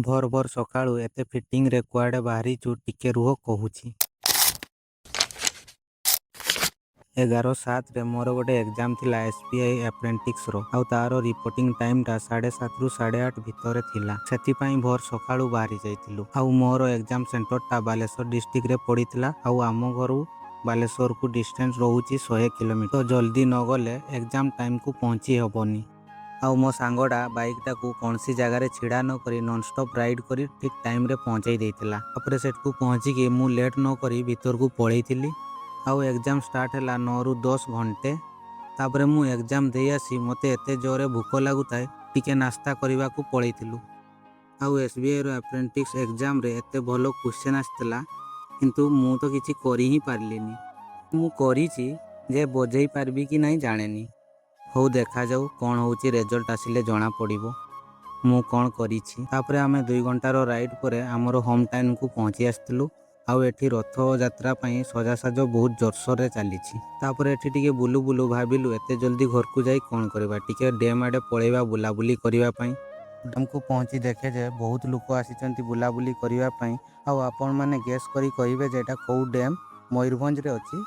ଭୋର ଭୋର ସକାଳୁ ଏତେ ଫିଟିଂରେ କୁଆଡ଼େ ବାହାରିଛୁ, ଟିକେ ରୁହ, କହୁଛି। 11/7ରେ ମୋର ଗୋଟେ ଏକ୍ଜାମ୍ ଥିଲା ଏସ୍ବିଆଇ ଆପ୍ରେଣ୍ଟିସ୍ର ଆଉ ତାର ରିପୋର୍ଟିଂ ଟାଇମ୍ଟା 7:30ରୁ 8:30 ଭିତରେ ଥିଲା। ସେଥିପାଇଁ ଭୋର ସକାଳୁ ବାହାରି ଯାଇଥିଲୁ। ଆଉ ମୋର ଏକ୍ଜାମ୍ ସେଣ୍ଟରଟା ବାଲେଶ୍ୱର ଡିଷ୍ଟ୍ରିକ୍ଟରେ ପଡ଼ିଥିଲା ଆଉ ଆମ ଘରୁ ବାଲେଶ୍ୱରକୁ ଡିଷ୍ଟାନ୍ସ ରହୁଛି 100 କିଲୋମିଟର। ତ ଜଲ୍ଦି ନ ଗଲେ ଏକ୍ଜାମ୍ ଟାଇମ୍କୁ ପହଞ୍ଚି ହେବନି। ଆଉ ମୋ ସାଙ୍ଗଟା ବାଇକ୍ଟାକୁ କୌଣସି ଜାଗାରେ ଛିଡ଼ା ନ କରି ନନଷ୍ଟପ୍ ରାଇଡ଼୍ କରି ଠିକ୍ ଟାଇମ୍ରେ ପହଞ୍ଚେଇ ଦେଇଥିଲା। ତାପରେ ସେଠକୁ ପହଞ୍ଚିକି ମୁଁ ଲେଟ୍ ନ କରି ଭିତରକୁ ପଳେଇଥିଲି ଆଉ ଏକ୍ଜାମ୍ ଷ୍ଟାର୍ଟ ହେଲା 9ରୁ 10, ଘଣ୍ଟେ। ତାପରେ ମୁଁ ଏକ୍ଜାମ୍ ଦେଇ ଆସି ମୋତେ ଏତେ ଜୋରରେ ଭୋକ ଲାଗୁଥାଏ, ଟିକେ ନାସ୍ତା କରିବାକୁ ପଳେଇଥିଲୁ। ଆଉ ଏସ୍ବିଆଇର ଆପ୍ରେଣ୍ଟିସ୍ ଏକ୍ଜାମ୍ରେ ଏତେ ଭଲ କ୍ୱେଶ୍ଚନ୍ ଆସିଥିଲା, କିନ୍ତୁ ମୁଁ ତ କିଛି କରି ହିଁ ପାରିଲିନି। ମୁଁ କରିଛି ଯେ ବଜେଇ ପାରିବି କି ନାହିଁ ଜାଣେନି। ହଉ, ଦେଖାଯାଉ କ'ଣ ହେଉଛି। ରେଜଲ୍ଟ ଆସିଲେ ଜଣା ପଡ଼ିବ ମୁଁ କ'ଣ କରିଛି। ତାପରେ ଆମେ 2 ଘଣ୍ଟାର ରାଇଡ଼୍ ପରେ ଆମର ହୋମ୍ ଟାଉନ୍କୁ ପହଞ୍ଚି ଆସିଥିଲୁ। ଆଉ ଏଠି ରଥଯାତ୍ରା ପାଇଁ ସଜାସଜ ବହୁତ ଜୋରସୋରରେ ଚାଲିଛି। ତାପରେ ଏଠି ଟିକେ ବୁଲୁ ବୁଲୁ ଭାବିଲୁ, ଏତେ ଜଲ୍ଦି ଘରକୁ ଯାଇ କ'ଣ କରିବା, ଟିକେ ଡ୍ୟାମ୍ ଆଡ଼େ ପଳେଇବା ବୁଲାବୁଲି କରିବା ପାଇଁ। ଡ୍ୟାମ୍କୁ ପହଞ୍ଚି ଦେଖେ ଯେ ବହୁତ ଲୋକ ଆସିଛନ୍ତି ବୁଲାବୁଲି କରିବା ପାଇଁ। ଆଉ ଆପଣମାନେ ଗେସ୍ କରି କହିବେ ଯେ ଏଇଟା କେଉଁ ଡ୍ୟାମ୍, ମୟୂରଭଞ୍ଜରେ ଅଛି।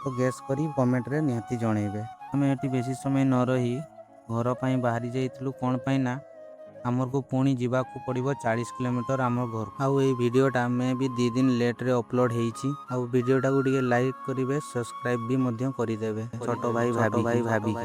ତ ଗେସ୍ କରି କମେଣ୍ଟରେ ନିହାତି ଜଣେଇବେ। ଆମେ ଏଠି ବେଶୀ ସମୟ ନ ରହି ଘର ପାଇଁ ବାହାରି ଯାଇଥିଲୁ। କ'ଣ ପାଇଁ ନା ଆମକୁ ପୁଣି ଯିବାକୁ ପଡ଼ିବ 40 କିଲୋମିଟର ଆମ ଘର। ଆଉ ଏଇ ଭିଡ଼ିଓଟା ମେ ବି 2 ଦିନ ଲେଟ୍ରେ ଅପଲୋଡ଼ ହେଇଛି। ଆଉ ଭିଡ଼ିଓଟାକୁ ଟିକେ ଲାଇକ୍ କରିବେ, ସବସ୍କ୍ରାଇବ୍ ବି ମଧ୍ୟ କରିଦେବେ, ଛୋଟ ଭାଇ ଭାବି ଭାଇ ଭାବିକି।